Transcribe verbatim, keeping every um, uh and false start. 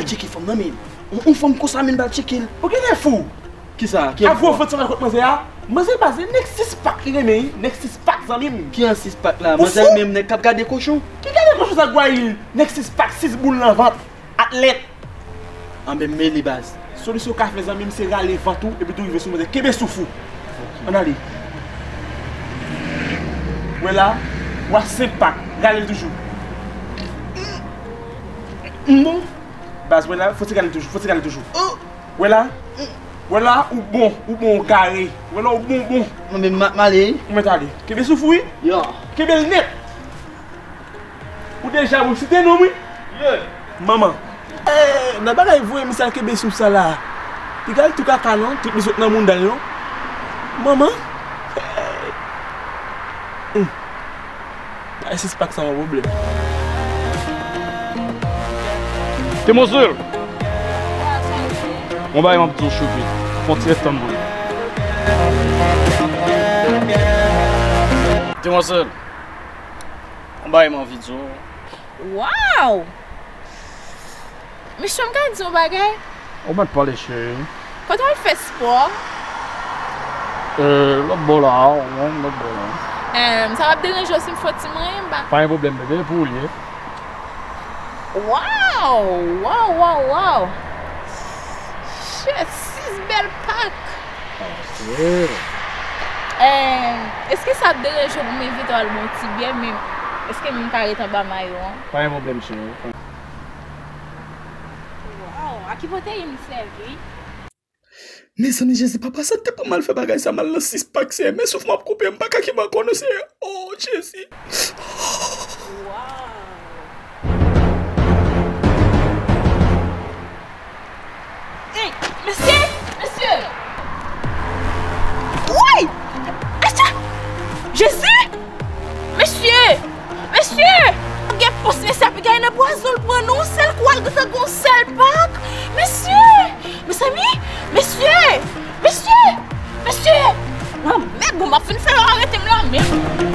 Tcheke fanm nan, men. Yon, yon fanm konsa, men, ba tcheke l. Ou genlè fou. Kisa? Ki a gwo vant sa nan kot manzè a? Manzè baz, nèg sis pak li renmen, wi. Nèg sis pak, zanmi m. Ki an sis pak la? Ou fou? Manzè menm nèg k ap gade kochon. Ki gade kochon sa, Gwayil? Nèg sis pak, sis boul nan vant. Atlèt. Anben, m mele baz. Solisyon w ka fè, zanmi m, se rale vant ou epi tou rive sou manzè. Kenbe souf ou. Ann ale. Wè la, w a senk pak. Rale l toujou. M bon. Baz, wè la, fò ti rale toujou, fò ti rale toujou. Wè la, wè la, ou bon, ou bon, ou kare. Wè la, ou bon, bon. Mwen menm, m a, m ale. Ou mèt ale. Kenbe souf ou, wi. Yo. Kenbe l nèt. Ou deja bon, site non, wi. Manman. Eh, nan bagay voye misye al kenbe souf sa la. Piga l tou kaka non, tout li sot nan mounda l non. Manman. Hmm. Ay, sis pak sa yon pwoblèm. Demwazèl! Yon bagay m ap di w, choupi. Fon ti ret tann mwen. Demwazèl! Yon bagay m anvi di w. Waw! Mesye, m ka di yon bagay? Ou mèt pale, cheri. Kote w al fè spò? Euh, lòt bò la, wi, lòt bò la. Em, sa p ap deranje w si m fè yon ti manyen anba? Pa gen pwoblèm, bebe, e pou ou l ye. Waw! Waw, waw, waw! Shit, sis bèl pak! Em, èske sa ap deranje w pou m envite w al bwè yon ti byè, men èske m ka ret anba mayo an? Pa gen pwoblèm, cheri. Waw, a ki pwoteyin m sèvi? Mezanmi, Jezi, papa, sa te pran mal fè bagay sa, mal nan sis pak, Seyè. Men souf mwen ap koupe, m pa ka kenbe ankò non, Seyè. Oh, Jezi. Waw. Ey, mesye, mesye. Woy! Mesye! Jezi! Mesye! Mesye! Gen pòs mesye ap gade nan pwazon l pran non, sèl kou al gentan gon sèl pak. Mesye! Mezanmi! Mesye! Mesye! Mesye! Lanmèd, bon, m ap fin fè yo arete m lanmèd.